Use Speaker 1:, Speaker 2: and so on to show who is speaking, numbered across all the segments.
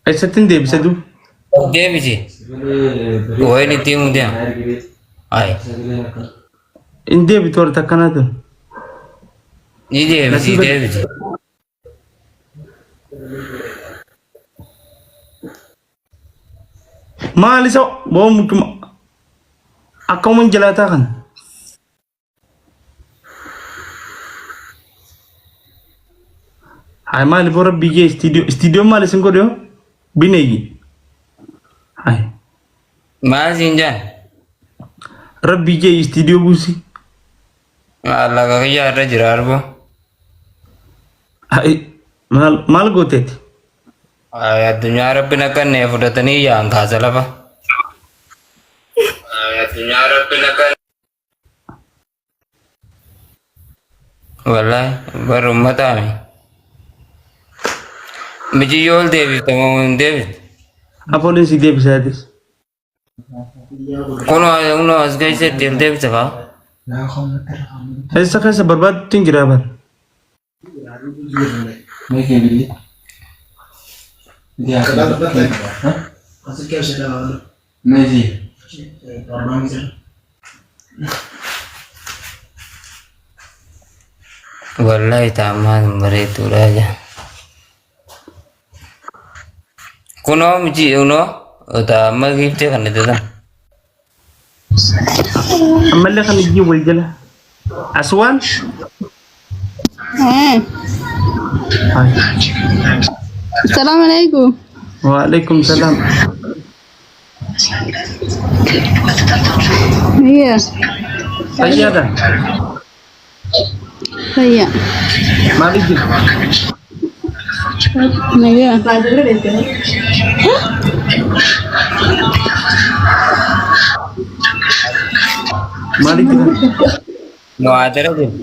Speaker 1: Eessatti hin deebise duuba?
Speaker 2: Ol deebisi. Wayin itti himuu deema. Ayi.
Speaker 1: Hin deebitu warra akkanaa tun.
Speaker 2: Ni deebisi
Speaker 1: Nasiiba
Speaker 2: deebisi.
Speaker 1: Maal isa boo mucuma akka uuman jalaataa kana. Hai maali boo rabbii jee istiidiyoo istiidiyoon maal isin godhe hoo bineeyyi. Hai
Speaker 2: Maal siin jaan?
Speaker 1: rabbii jee istiidiyoo buusi.
Speaker 2: Maallaqa kiyyaa irra jira arboo.
Speaker 1: Hai maal maal gooteeti?
Speaker 2: Ay, addunyaa rabbi naqanne fudhatanii yaa'an kaasa lafa. Ay, addunyaa rabbi naqanne. Wallahi bar ummataami. Mijiyyoo ol deebifta moo hin deebiftu?
Speaker 1: Afooliin si deebisaatis.
Speaker 2: Kunoo kunoo as keessatti ol deebisa kaa.
Speaker 1: Eessa keessa barbaaddu hin jiraa bara.
Speaker 2: Wallahi taammaa hin bareedduudha jaa. Kunoo miti kunoo taammaa giiftee kan itti tan.
Speaker 1: Ammallee kan ijji wal jala. Aswaan.
Speaker 3: Assalamu alaikum.
Speaker 1: Waalaikum salaam.
Speaker 3: Yeah.
Speaker 1: Fayyaadha.
Speaker 3: Fayya.
Speaker 1: Maaliif jirtu?
Speaker 3: Nagaa.
Speaker 1: Maaliif jirtu?
Speaker 2: Muhaadara jiru.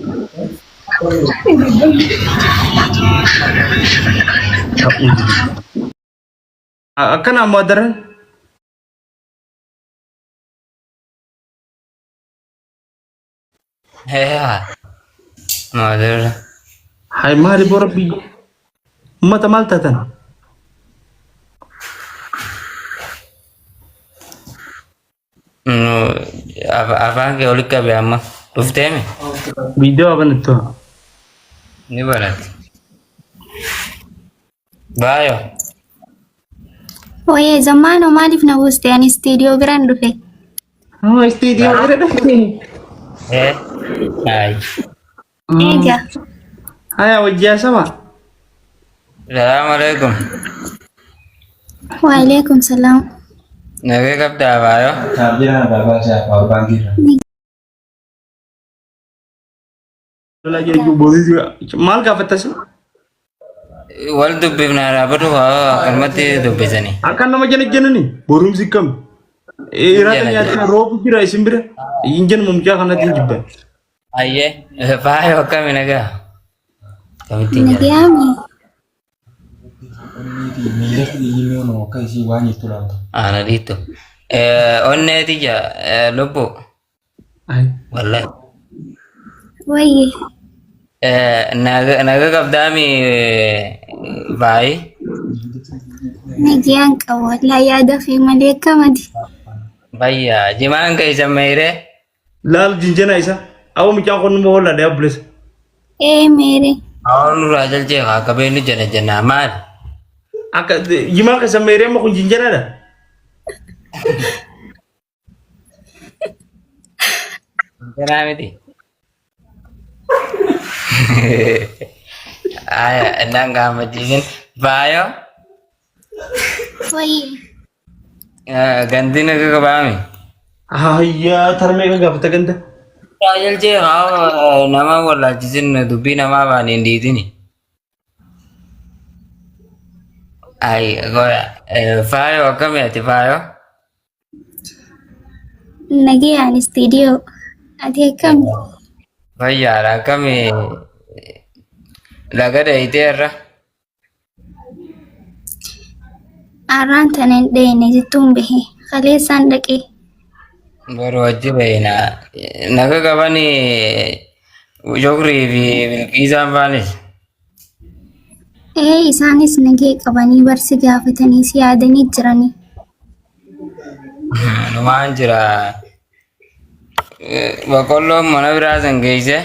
Speaker 1: Akkana ammoo adaran.
Speaker 2: Yaa. Muhaadara.
Speaker 1: Hay maali boo rabbi. Ummata maal taatan?
Speaker 2: Afaan kee olitti qabe amma. Dhufteemi?
Speaker 1: Viidiyoo abanattu.
Speaker 2: Ni banatti. Baayo.
Speaker 4: Wayee zammaanoo maaliif na buuste ani istiidiyoo biraan dhufe.
Speaker 1: Oh, istiidiyoo bira dhufte.
Speaker 2: Eh. Ay.
Speaker 4: Eega.
Speaker 1: Haya wajji haasawaa.
Speaker 2: Salaamu alaikum.
Speaker 4: Waalaikum salaam.
Speaker 2: Nagee qabdaa baayo.
Speaker 5: Chaarjeera na barbaachisaa power baankii irraa.
Speaker 1: Lolaa jechuun boruu maal gaafattas?
Speaker 2: Wal dubbifnaa dhaabatu akkanumatti dubbisanii.
Speaker 1: Akka nama jala jenani borumsi kam? Irata nyaatina roobu jira isin bira. Hin jennu mucaa kanatti hin jibban.
Speaker 2: Ayyee faayo akkami nagaa? Akkamittiin jira?
Speaker 4: Nagayaami.
Speaker 5: Miira fi miira akka isii waan jirtu laata.
Speaker 2: Ana dhiittu. Onnee tiyya lubbu.
Speaker 1: Ay.
Speaker 2: Wallahi.
Speaker 4: Wayye.
Speaker 2: Naga qabdaami baayi.
Speaker 4: Nagayaan qaba. Wallaahi yaada fi malee akkamati.
Speaker 2: Bayya jimaan keessa meeree.
Speaker 1: Laal jinjana isa. Awwa mucaan kun numa hollaadha yaa obboleessa.
Speaker 4: Ee meere.
Speaker 2: Awwan nurraa jalchee haa qabeenyu jana jennaa maali?
Speaker 1: Akka jimaa keessa meeree amma kun jinjanaadha.
Speaker 2: Janaa miti. Aya, naan gaammachiisin. Baayo,
Speaker 4: Wayye.
Speaker 2: gantiin akka qabaame.
Speaker 1: Hayyaa tarmee kan gaafata ganda.
Speaker 2: Jalchee haa nama wallaalchisin dubbii namaa baane hin dhiitini. Ay, faayo akkami ati faayo?
Speaker 4: Nagayaan istiidiyoo. Ati akkami?
Speaker 2: Fayyaadha akkami laga dheeyitee irra?
Speaker 4: Arraan tana hin dheeyne jettuun bahe. Kaleessaan dhaqee.
Speaker 2: Boru wajji beeyna. Naga qabani Shukrii fi Bilqiisaan faanis.
Speaker 4: Ee isaanis nagee qabanii barsi gaafatanii si yaadanii jiranii.
Speaker 2: Numaan jira. Boqqolloon mana biraa san geesse.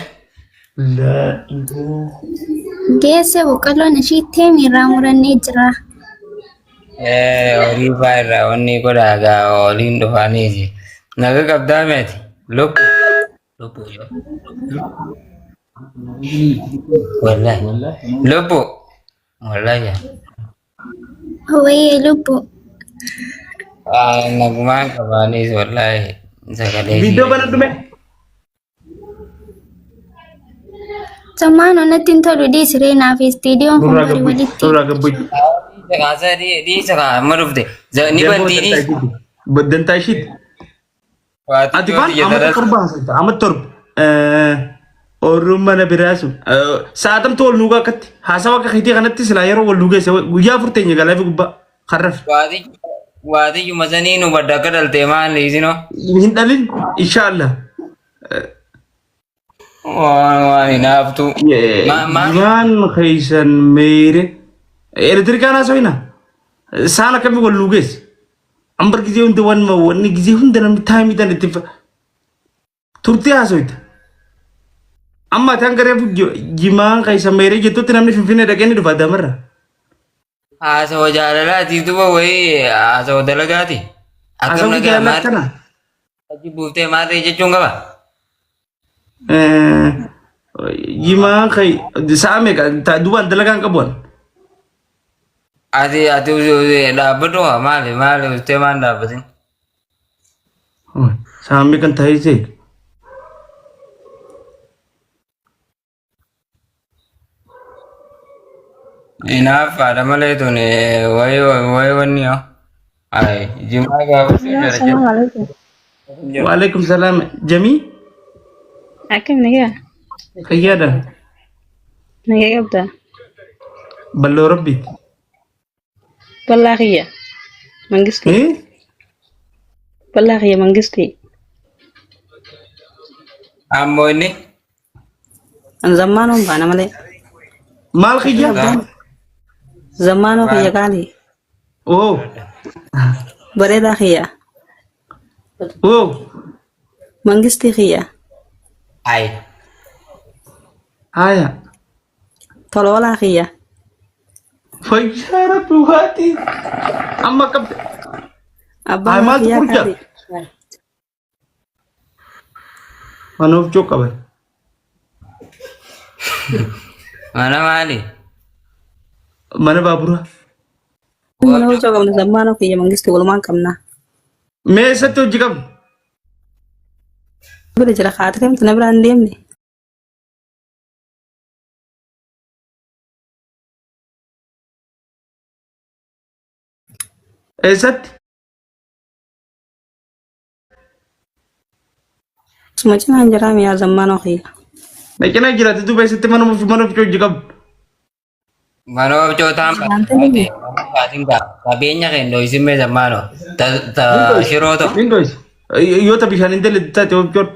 Speaker 4: Geesse boqqolloon ishii teemi irraa murannee jira.
Speaker 2: Horii faa irraa wanni godhaa gaa oliin dhufaaniiti. Naga qabdaa meeti? Lubbu. Lubbu yoo. Wallahi. Lubbu. Wallahi.
Speaker 4: Wayyee lubbu.
Speaker 2: Nagumaan qabaanis wallahi sagalee.
Speaker 1: Viidiyoo bana dhume.
Speaker 4: Sammaan natti hin tolu dhiisiree naaf istiidiyoon kun
Speaker 1: Nurraa
Speaker 4: bari
Speaker 1: gabbuyi.
Speaker 4: walitti.
Speaker 1: Nurraa gabbuyi.
Speaker 2: Kaasaa dhiisa kaa amma dhufte. Ni bantii dhiisa.
Speaker 1: Dantaa ishiiti. Ati faan amma 7 haasofta. Amma 7. Oorruun mana biraa sun. Sa'aatamtu wal nuugaa akkatti. Haasawa akka keetii kanatti silaa yeroo wal nuugeesse guyyaa 4 teenya galaafi gubbaa. Karraf.
Speaker 2: Waatiyyuma sanii nu badda akka dhaltee maal isinoo?
Speaker 1: Hin dhalin inshaallah.
Speaker 2: Waan waan hin haftu.
Speaker 1: Jimaan keessan meere. Elektirikaan haasawina. Saan akkamii wal nuugeesse. Ambar gizee hunda wanni gizee hunda namni taayimii tan itti turtee haasawita. Amma ati hanga reefu jimaan keessa meeree jettutti namni Finfinnee dhaqee ni dhufa Adaamarra.
Speaker 2: Haasawa jaalalaati duba wayii haasawa dalagaati. Akkam
Speaker 1: Haasawni
Speaker 2: nagaa
Speaker 1: jaalala
Speaker 2: maal
Speaker 1: akkana.
Speaker 2: achi buuftee maal jechuun qaba?
Speaker 1: Jimaan kee sa'a meeqa duubaan dalagaan qabu an.
Speaker 2: Ati dhaabbadhu maali maali ustee maal dhaabbatin?
Speaker 1: Sa'a meeqan taa'ee see?
Speaker 2: Hinaaffaadha malee tun wayii wayii wanni yoo. Ayi jimaa gaafa jara
Speaker 3: Assalamu alaikum.
Speaker 1: Waalaikum salaam. Jamii
Speaker 3: Akkam nagaa?
Speaker 1: fayyaadha.
Speaker 3: Nagaa qabdaa?
Speaker 1: Balloo rabbiiti.
Speaker 3: Bal'aa kiyya. Mangistii.
Speaker 1: Eh?
Speaker 3: Bal'aa kiyya mangistii.
Speaker 2: Ammoo inni
Speaker 6: Zammaanoon baana malee.
Speaker 1: Maal kiyya?
Speaker 6: Zammaanoo kiyya qaali.
Speaker 1: Oo.
Speaker 6: Bareedaa kiyya.
Speaker 1: Oo.
Speaker 6: Mangistii kiyya.
Speaker 2: ayi
Speaker 1: Haya.
Speaker 6: Toloolaa kiyya.
Speaker 1: Fayyaa rabbi waatii. Amma qabde.
Speaker 6: Abbaa
Speaker 1: Ay, maaltu
Speaker 6: kiyyaa
Speaker 1: qoricha?
Speaker 6: qaali.
Speaker 1: Mana of qaban.
Speaker 2: Mana maali?
Speaker 1: Mana baaburaa.
Speaker 6: Mana hojii qabna zammaanoo kiyya mangistii walumaan qabna.
Speaker 1: Mee eessatti hojii qabna?
Speaker 6: Bira jira kaatireemtu na biraan deemne.
Speaker 1: Eessatti?
Speaker 6: Suma cinaan jiraa miyaa zammaanoo kiyya.
Speaker 1: Na cinaa jiraate duuba eessatti mana mana of hojii qabdu?
Speaker 2: Mana wabcootaan baatiin qabeenya keenya isin mee zammaanoo ta shiroo tokko.
Speaker 1: Windows. Yoo ta bishaan hin dalle taate wabcoon.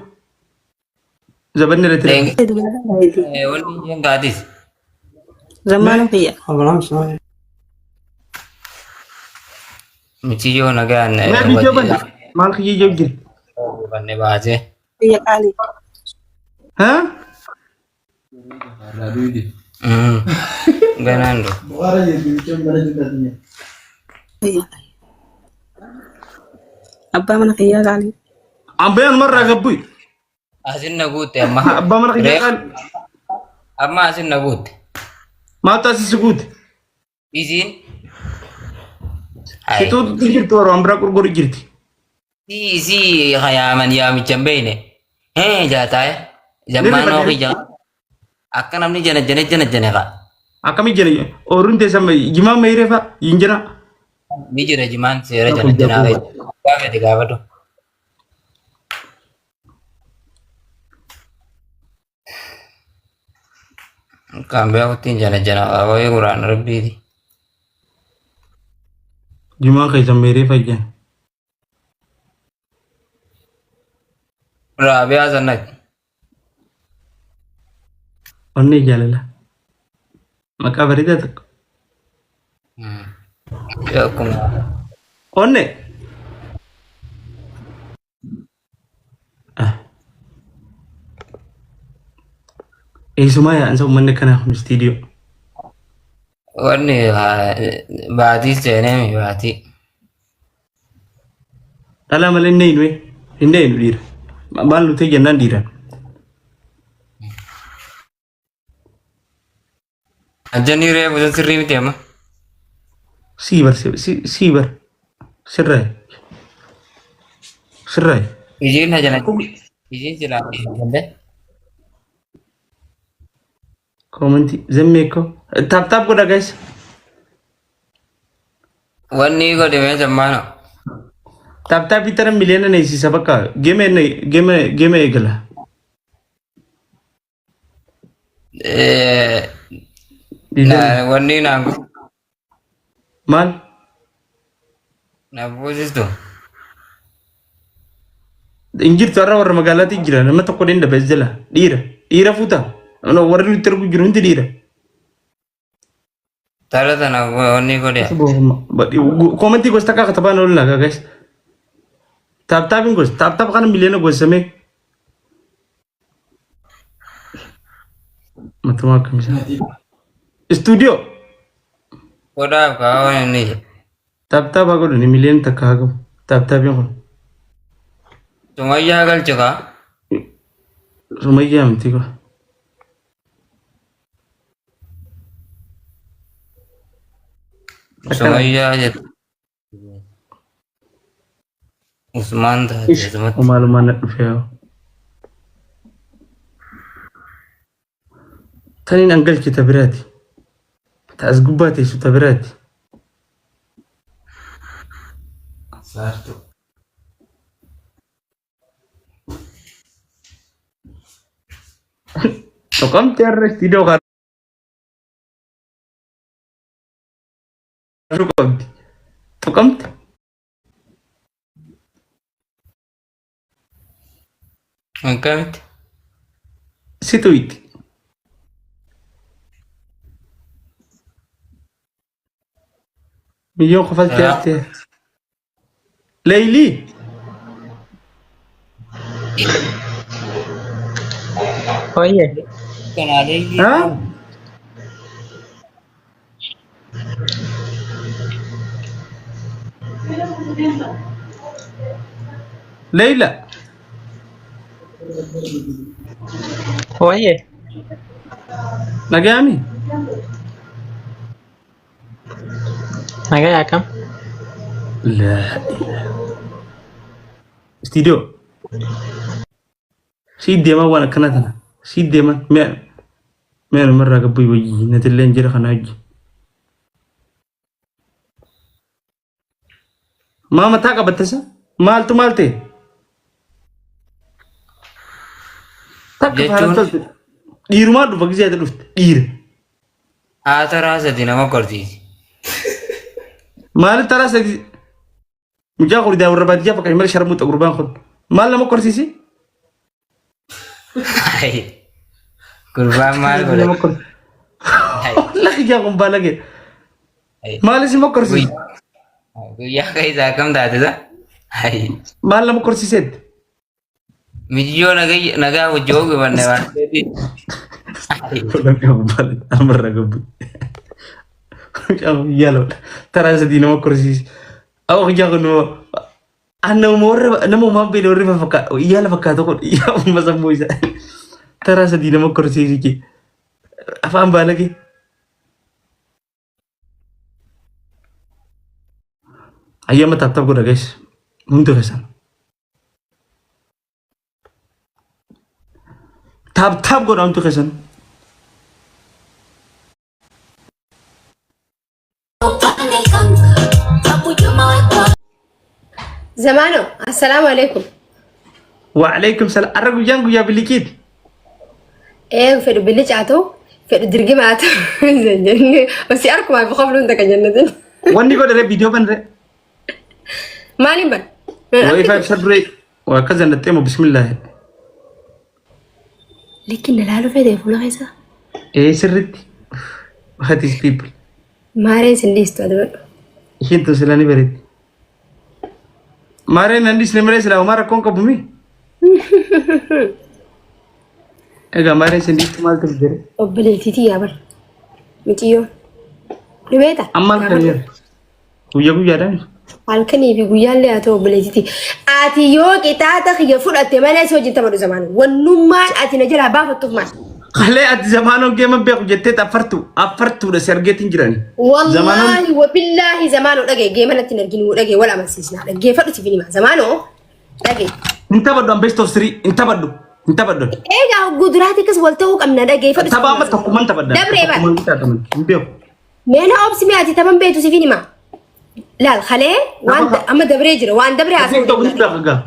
Speaker 1: Zabanni irratti.
Speaker 2: Wanni isheen kaatis.
Speaker 6: Zammaanoo kiyya.
Speaker 2: Michiyyoo nagaan
Speaker 1: Mee viidiyoo bana. Maal kiyya ijoo jira?
Speaker 2: banne baasee.
Speaker 6: Kiyya qaali.
Speaker 1: Haa?
Speaker 2: Ganaan dho.
Speaker 6: Kiyya. Abbaa mana kiyyaa qaali.
Speaker 1: Ambayaan marraa gabbuyi.
Speaker 2: Asin na guutte amma.
Speaker 1: Abbaa mana kiyyaa qaali.
Speaker 2: Amma asin na guutte.
Speaker 1: Maaltu asii guute?
Speaker 2: Isiin.
Speaker 1: Situutu jirtu warraan biraa gurguru jirti.
Speaker 2: Isii hayaaman yaamicha hin beekne. Hee jaataa'e. Zammaanoo kiyya. Akka namni jana jana jana jana kaa.
Speaker 1: Akkami jira? Ooruun teessan jimaa meyree fa'a hin jira.
Speaker 2: Ni jira jimaan seera jana janaa keessa. Gaafate gaafadhu. Kan beekuttiin jana jana wayii quraan rabbiiti.
Speaker 1: Jimaan keessan meyree fa'a jira.
Speaker 2: Raabiyaa sannati.
Speaker 1: Onnee jaalala. Maqaa bareedaa tokko.
Speaker 2: Akkuma.
Speaker 1: Onne. Eessumaa yaa'ansa uummanni akkanaa kun istiidiyoo.
Speaker 2: Wanni baatii seenee baatii.
Speaker 1: Dhalaa malee hin dheeynu hin dheeynu dhiira. Maal nuti jennaan dhiiraan.
Speaker 2: Ajjanii reefu san sirrii miti amma.
Speaker 1: Sii bar sii bar sirraay sirraay.
Speaker 2: Ijiin hajana. Ijiin silaa jennee.
Speaker 1: Koomentii zammee koo taap taap godha guys.
Speaker 2: Wanni godhe mee zammaana.
Speaker 1: Taap taapii tana miliyoona neessisa bakka geme geme geme eegala.
Speaker 2: Wanni naan
Speaker 1: Maal?
Speaker 2: na buusistu.
Speaker 1: Hin jirtu har'a warra magaalaatti jira nama tokko dheen dhabe jala dhiira dhiira fuuta warri nutti ergu jiru hundi dhiira.
Speaker 2: Tara tana wanni godhe.
Speaker 1: Koomentii gosa takka katabaan ol nagaa guys. Taap taapiin gosa taap taap kana miliyoona gosamee. Matumaa akkamisa. Istuudiyoo.
Speaker 2: Godhaaf kaa waan inni jedhe.
Speaker 1: Taap taap haa godhani miliyoona takka haa gahu. Taap taapiin kun.
Speaker 2: Sumayyaa galchu kaa.
Speaker 1: Sumayyaa miti kun.
Speaker 2: Sumayyaa jettu. Usmaan taate
Speaker 1: Ish,
Speaker 2: asumatti.
Speaker 1: Maalumaan na dhufe yaa. Taniin an galche ta biraati. Ta as gubbaa teessu ta biraati.
Speaker 5: Saartuu.
Speaker 1: Toqamte har'a istiidoo kaasuu qabdi. Tuqamte.
Speaker 2: Akkamitti?
Speaker 1: Si tuyxi. Miyyoon kofaltee haftee. Leeylii.
Speaker 7: Oye,
Speaker 2: Kanaalee
Speaker 1: Haa? Leeyla.
Speaker 7: oye,
Speaker 1: Nagayaami?
Speaker 7: nagaa akkam?
Speaker 1: Laa Istiidiyoo. Sii deemaa waan akkanaa tana. Sii deemaa mi'a mi'a namarraa gabbuu wayii natillee hin jira kanaa wajji. Maa mataa qabatte isa? Maaltu maal ta'e? Takka faana
Speaker 2: Jechuun?
Speaker 1: toltu. Dhiirumaa dhufa gisee ati dhufte dhiira.
Speaker 2: Haa taraa sadi nama korsiisi.
Speaker 1: Maaliif taraa sadi mucaa kun warra baadiyyaa fakkaate malee sharmuuxa gurbaan kun. Maal nama korsiisi?
Speaker 2: Gurbaan maal godhe?
Speaker 1: Nama korsiisi. Lakki ijaa kun baalagee. Maal isin mokkorsiise?
Speaker 2: Guyyaa keessa akkam taate sa?
Speaker 1: Maal nama korsiisetti?
Speaker 2: Mijiyyoo nagaa hojii hoogganne waan ta'eef.
Speaker 1: Amarra gabbu. Yalo taraa sadii nama korsiise. Awwa ijaa kun nama warra nama uumaan beela warri fakkaatu yaala fakkaatu kun yaa uumma sammuu isaa. Taraa sadii nama korsiise afaan baalagee. Ayyama taap taap godha guys. Hundi keessan. Taap taap godha hundi keessan.
Speaker 8: Zamano, assalaamu alaikum.
Speaker 1: Waalaikum salaam. Arra guyyaan guyyaa biliqiiti.
Speaker 8: Ee fedhu bilica haa ta'u, fedhu dirgima haa ta'u. Jennee osii harkumaa fi qofluun takka jannatin.
Speaker 1: Wanni godhare viidiyoo banre.
Speaker 8: Maaliin ban?
Speaker 1: Wifi ibsa duree waa akka zannattee moo bismillaahi.
Speaker 8: Likki na laaluu fedhe fuula keessa.
Speaker 1: Ee sirritti. What is people?
Speaker 8: Maareen sin dhiistu adabadhu.
Speaker 1: Isheen tun silaa ni bareeddi. Maareen nan dhiisne malee silaa homaa rakkoon qabu mi? Egaa maareen sin dhiistu maaltu jira?
Speaker 8: Obboleettii tiyyaa bar. Miciyyoo. Ni beektaa?
Speaker 1: Amma halkan jira. Guyyaa guyyaadhaan.
Speaker 8: Halkanii fi guyyaallee haa ta'u obboleettii. Ati yoo qixaaxa kiyya fudhatte malee si wajjin taphadhu zamaan. Wannummaan ati na jalaa baafattuuf maal?
Speaker 1: Kalee ati zamaanoo geema beeku jettee affartu affartuudha si argeetiin jirani. Zamaanoon
Speaker 8: Wallaahi wabillaahi zamaanoo dhagaye geema natti hin arginu dhagaye wal amansiisna dhaggeeffadhu siif hima zamaanoo dhagaye.
Speaker 1: hin taphadhu an best of three hin taphadhu hin taphadhu.
Speaker 8: Egaa guduraati akkas wal ta'uu qabna dhaggeeffadhu.
Speaker 1: Tapha amma tokkummaan taphadha.
Speaker 8: Dabree bara.
Speaker 1: Tokkummaan taphadha. Hin beeku.
Speaker 8: Meena obsi mee ati taphan beektu siif hima. Laal kalee waan
Speaker 1: Tapha-
Speaker 8: amma dabree jira waan dabree haasa'uu
Speaker 1: Tokko ni beeku gaa.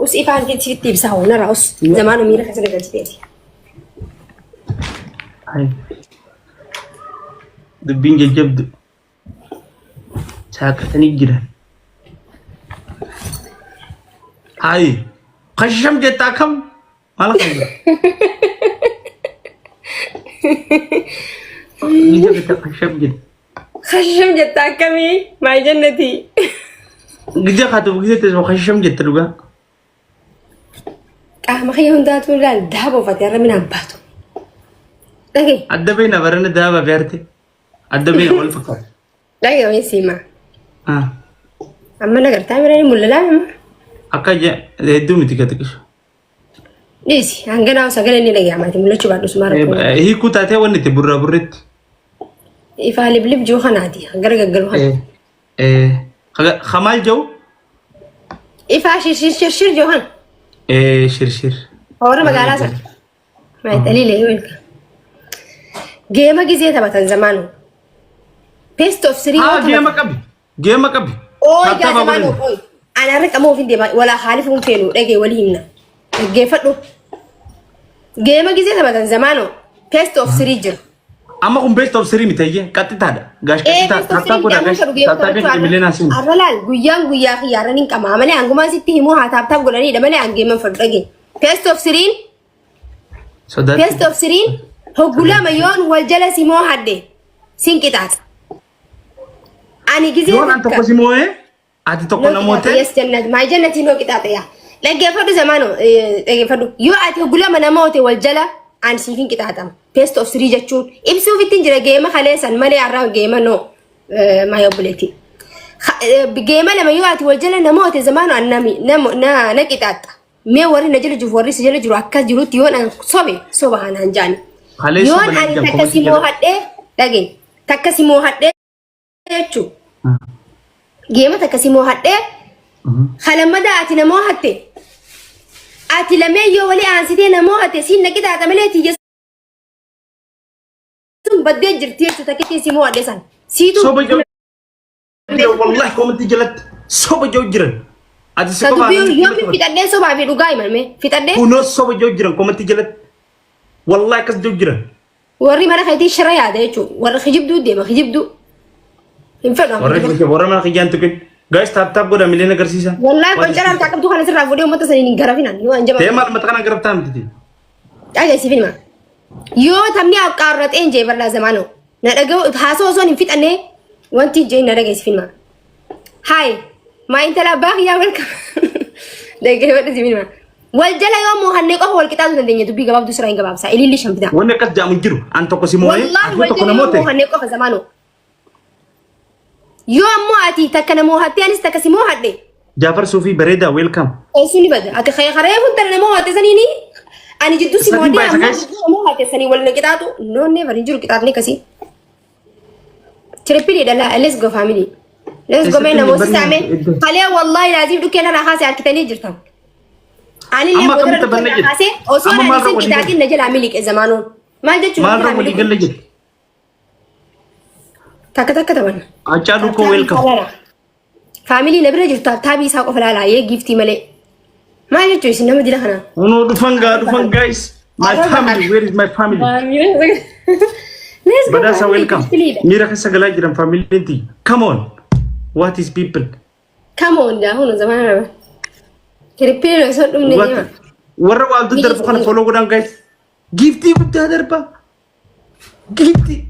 Speaker 8: Us ifaan sitti ibsaa hoo narraa us zamaanoo miira keessa galchiteeti.
Speaker 1: Hai. Dubbiin jajjabdu. Saaqatanii jiran. Hayi. Kasham jettaa kam? Maal qabda? Ni jette kasham jette.
Speaker 8: Kasham jetta akkamii maal jannati?
Speaker 1: Gija kaatuuf gija teessuma kasham jette dhugaa.
Speaker 8: Qaama kiyya hundaatu ilaal daaba uffate har'a minaan baatu. Dhagee
Speaker 1: Adda beena barana daaba beerte. Adda beena wal fakkaata.
Speaker 8: dhagee wayii siima.
Speaker 1: Ah.
Speaker 8: Amma nagartaa bira ni mul'ata amma.
Speaker 1: Akka hedduu miti gadi qisu.
Speaker 8: Dhiisi hanganaa sagalee ni dhaga'amaati mul'achuu baadhu sumaa rakkoo.
Speaker 1: Hiikuu taatee wanni itti burraa burreetti.
Speaker 8: Ifaa liblib jiru kanaati gara gaggalu kana.
Speaker 1: Kamaal jiru?
Speaker 8: Ifaa shirshir shirshir jiru kana.
Speaker 1: Shirshir.
Speaker 8: Warra magaalaa sana. Maayixaliilee yoo ilka. Geema gizee taphatan zamaanu. Best of three yoo
Speaker 1: Haa geema
Speaker 8: taphatan.
Speaker 1: qabi. Geema qabi.
Speaker 8: Ooy gaa
Speaker 1: Tapha
Speaker 8: zamaanu
Speaker 1: godhani.
Speaker 8: ooy. Ana har'a qamoo ofiin deema walaa haaliif hin feenu dhagee walii himna. Dhaggeeffadhu. Geema gizee taphatan zamaanu. Best of three jira.
Speaker 1: Amma kun best of three miti eeyyee qaxxitaadha. Gaash
Speaker 8: Ee
Speaker 1: qaxxitaa.
Speaker 8: best of
Speaker 1: Taaptaa
Speaker 8: three
Speaker 1: godha
Speaker 8: jedhamu
Speaker 1: gaash.
Speaker 8: isa dhugee
Speaker 1: Taaptaa gaash dhimilee naasiin.
Speaker 8: Har'a laal guyyaan guyyaa kiyyaarra ni qama malee hangumaan sitti himuu haa taaptaap godhaniidha malee hangeeman fadhu dhagee. Best of three
Speaker 1: Sodaatti.
Speaker 8: Best of three hoggulama yoon wal jala si moohadhe sin qixaaxa. Ani gizee
Speaker 1: Yoon an tokko si moo'ee ati tokko namoota.
Speaker 8: Yes jannat maa jannati noo qixaaxa yaa. Dhaggeeffadhu zamaano dhaggeeffadhu yoo ati hoggulama namoote wal jala ani siif hin qixaaxama. Best of three jechuun ibsuuf ittiin jira geema kaleessan malee har'aa geema noo maa obboleetti. Geema lama yoo ati wal jala namoote zamaano an nami na qixaaxa. Mee warri na jala jiru warri si jala jiru akkas jirutti yoon an sobe soba anaan jaani.
Speaker 1: Kaleessa
Speaker 8: Yoon
Speaker 1: bananii
Speaker 8: ani
Speaker 1: jiran
Speaker 8: takka si
Speaker 1: komantii jala.
Speaker 8: moohadhee dhagee takka si moohadhee jechuun geema takka si moohadhee kalammada ati na moohatte ati lamee yoo walii aansitee na moohatte siin na qixaaxa malee tiyya sun baddee jirti jechuudha takkittiin si moohadhe san. Siitu
Speaker 1: Soba jiru wallahi komantii jalatti soba jiru jiran. Ati si
Speaker 8: ka
Speaker 1: qofaa
Speaker 8: dubbii yoom fixadhee sobaa fi dhugaa himame fixadhee
Speaker 1: Kunoo soba jiru jiran komantii jalatti. Wallahi akkas jiru jiran.
Speaker 8: Warri mana keetii shira yaada jechuudha. Warri kijibduu deema kijibduu. Hin fedhu amma
Speaker 1: Warra
Speaker 8: kijiba.
Speaker 1: warra mana kiyyaan tuqin. Guys tap tap godha mileen agarsiisa.
Speaker 8: Wallaahi qoncaraan harkaa qabdu kana sirraa fuudhee uummata saniin hin garafinan. Yoo an jabaa.
Speaker 1: Deemaa mata kana garabtaa miti.
Speaker 8: Dhageessiif hima. Yoo taphni qaarraxeen jee bal'aa zamaanoo. Na dhaga'u haasoo osoo hin fixannee wanti jee na dhageessiif hima. Haay maa intala abbaa kiyyaa welcome. Dhaggeeffadhu siif hima. Wal jala yoo moohannee qofa wal qixaatuu dandeenya dubbii gabaabduu sirraa hin gabaabsaa. Ililli shan bitaa.
Speaker 1: Wanni akkas jedhamu hin jiru. An tokko si moo'ee
Speaker 8: Wallaahi
Speaker 1: ati
Speaker 8: wal
Speaker 1: tokko
Speaker 8: jala yoo
Speaker 1: namoota.
Speaker 8: moohannee qofa zamaanoo. Yoo ammoo ati takka na moohattee anis takka si moohadhe.
Speaker 1: Jaafar Suufii bareedaa welcome.
Speaker 8: Eessu ni bada. Ati karee kun tana nama moohatte saniini ani jidduu si
Speaker 1: Sadiin
Speaker 8: moohadhe
Speaker 1: baay'isa
Speaker 8: ammoo
Speaker 1: guys.
Speaker 8: jidduu na moohatte sanii wal na qixaaxu. No never hin jiru qixaaxni akkasii. Triple dha laa let's go family. Let's go mee
Speaker 1: Eessatti
Speaker 8: namoota
Speaker 1: barri
Speaker 8: saame.
Speaker 1: iddoo.
Speaker 8: Kalee wallahi laazim dhukkee narraa kaasee harkitanii jirtan. Anillee
Speaker 1: Amma
Speaker 8: boodarra
Speaker 1: akkamitti
Speaker 8: dhukkee
Speaker 1: banne
Speaker 8: narraa
Speaker 1: jirti?
Speaker 8: kaasee osoo
Speaker 1: Amma
Speaker 8: ani
Speaker 1: maalirra
Speaker 8: isin
Speaker 1: walii galle?
Speaker 8: qixaaxin na jalaa miliqe zamaanoon. Maal jechuun na
Speaker 1: Maalirra
Speaker 8: jalaa
Speaker 1: walii
Speaker 8: miliqe?
Speaker 1: galle jirti?
Speaker 8: Takka takka taphanna.
Speaker 1: Hacaaluu koo welcome.
Speaker 8: Faamilii na bira jirtu taabii isaa qofa laalaa yee giiftii malee. Maal jechuun isin nama dila kanaa?
Speaker 1: Kunoo dhufan gaa dhufan guys. My family where is my family?
Speaker 8: Let's go.
Speaker 1: Badhaasa
Speaker 8: family,
Speaker 1: welcome.
Speaker 8: giiftiidha.
Speaker 1: Miira keessa galaa jiran faamiliin tiyya. Come on. What is people?
Speaker 8: Come on daa hunu zamana nama. Kirippii osoo dhumne
Speaker 1: What?
Speaker 8: deema.
Speaker 1: Warra waaltu darbu kana follow godhan guys. Giiftii guddaa darba. Giiftii.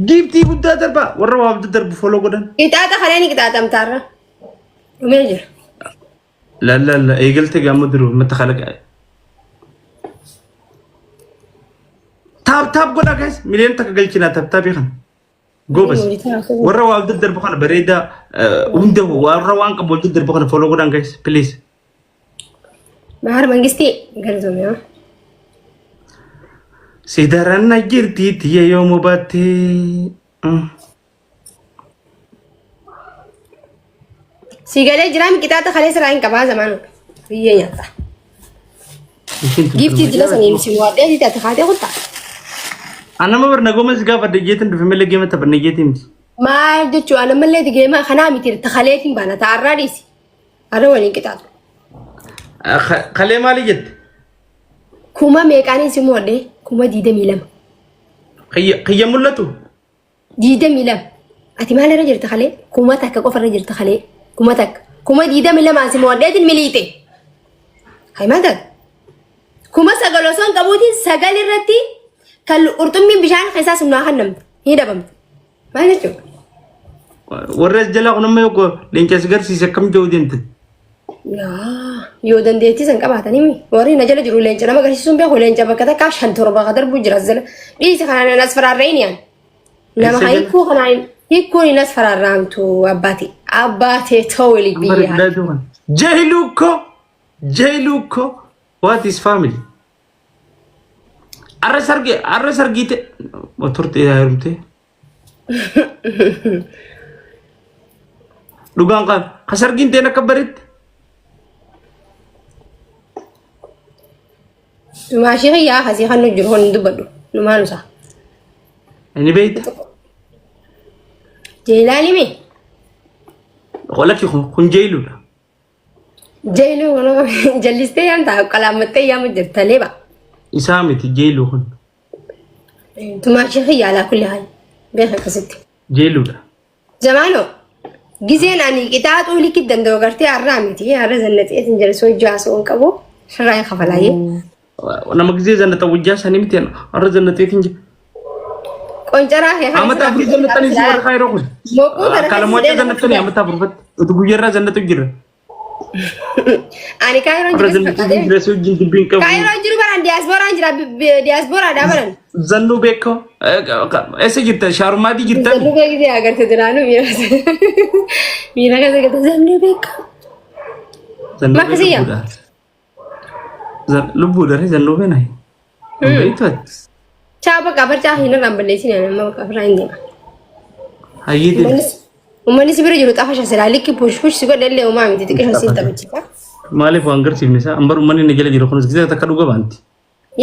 Speaker 1: Giiftii guddaa darbaa warra waa darbu follow godhan.
Speaker 8: Qixaaxa kalee ni qixaaxamtaarra. Dhumee jira.
Speaker 1: La la la eegalte gaamma duru mata kalaqa. Taap taap godhaa guys miliyoona takka galchinaa taap taapii kana. Goobas. Warra waa daddarbu kana bareedaa hunda warra waan qabu wal daddarbu kana follow godhaan guys please.
Speaker 8: Bahar Mangistii galatoomee.
Speaker 1: Si daran na jirti tiyya yoo mubatte.
Speaker 8: Si galee jiraam qixaaxa kalee sirraa hin qabaa zamaan biyyee nyaata. Giiftii dila saniin si waadhee si taate kaatee kuttaa.
Speaker 1: Anama bar nagoma si gaafadhe jeetin dhufe malee geema taphanne jeetin miti.
Speaker 8: Maal jechuu ana mallee geema kanaa miti kaleetiin baana ta'arraa dhiisi. Arra waliin qixaaxu.
Speaker 1: Kalee maali jette?
Speaker 8: Kuma meeqaaniin si mo'adhe? 22,000.
Speaker 1: Kiyya mul'atu?
Speaker 8: 22. Ati maal irra jirta kalee? 1000 qofa irra jirta kalee. 1000. 22,000n si mo'adheetiin miliite. Hay maal taate? 9,000 osoo hin qabuutiin 9 irratti kan qurxummiin bishaan keessaa sun naa kennamte. Ni dhabamte. Maal jechuudha?
Speaker 1: Warri as jalaa kun amma yoo leenca si garsiise akkam jedhu deemte?
Speaker 8: Yaa yoo dandeettii san qabaatanii mi warri na jala jiru leenca nama agarsiisuun beeku leenca bakka takkaa 5 7 ka darbu jira as jala dhiisi kanaan as faraarra'in yaan nama
Speaker 1: Eessa jala?
Speaker 8: hiikuu kanaan hiikuun hin as faraarraamtu abbaate abbaate ta'uu biyyaa.
Speaker 1: Jailuko Jailuko what is family? Arra sargi arra sargiite turte heerumte. Dhugaan qaba. Ka sargiin teen akka bareetti.
Speaker 8: Maashii kiyyaa kasii kan nu jiru kun hin dubbadhu numaan usaa.
Speaker 1: Inni beekta.
Speaker 8: Jeelaani mee?
Speaker 1: Lakki kun jeeluudha.
Speaker 8: Jeeluu kun jallistee yaan ta'a qalaammattee yaamu jirta leeba.
Speaker 1: Isaa miti jeeluu kun.
Speaker 8: Tumaashii kiyyaa alaa kulli haal beeka akkasitti.
Speaker 1: Jeeluudha.
Speaker 8: Zamaanoo gizeen ani qixaaxuu likki danda'u gartee har'aa miti har'a zannaxeetiin jala soo ijaa haasa'uu hin qabu sirraa hin kafalaayee.
Speaker 1: Nama gizee zannaxa wajjaa sanii miti har'a zannaxeetiin jira.
Speaker 8: Qoncaraa kee kana
Speaker 1: Amata afurii zannaxanii si warra kaayiroo kun.
Speaker 8: Boquu kana
Speaker 1: Akka lamoota zannaxanii amata afurfatti. Utu guyyarraa zannatu jira.
Speaker 8: Ani kaayiroon
Speaker 1: Har'a
Speaker 8: jiru
Speaker 1: zannatu
Speaker 8: fakkaatee.
Speaker 1: jira si wajjin dubbiin qabu.
Speaker 8: Kaayiroon jiru baran diyaaspooraan jira diyaaspoораadhaa baran.
Speaker 1: Zannuu beekoo. Eessa jirta? Shaarumaatii jirta?
Speaker 8: Zannuu beekee agarte duraanuu miira miira keessa gata zannuu beekaa.
Speaker 1: Zannuu
Speaker 8: Makkasiyya.
Speaker 1: beekoo. Lubbuudha zannuu beena. Beektu ati.
Speaker 8: Chaa bakka barcaa hin irraan balleessin ani amma bakka ofirraa hin deema.
Speaker 1: Hayyee deema.
Speaker 8: Uummanni si bira jiru xafa silaa likki push push si godhe illee uumaa miti xiqqisho siin taphachiisa.
Speaker 1: Maaliif waan garsiifne isaa ambar uummanni na jala jiru kunis gisee takka dhuga baanti.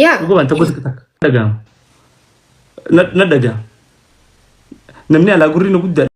Speaker 8: Yaa
Speaker 1: Dhuga baanti tokko takka dhaga'ama. Na dhaga'ama. Namni alaa gurri na guddaa.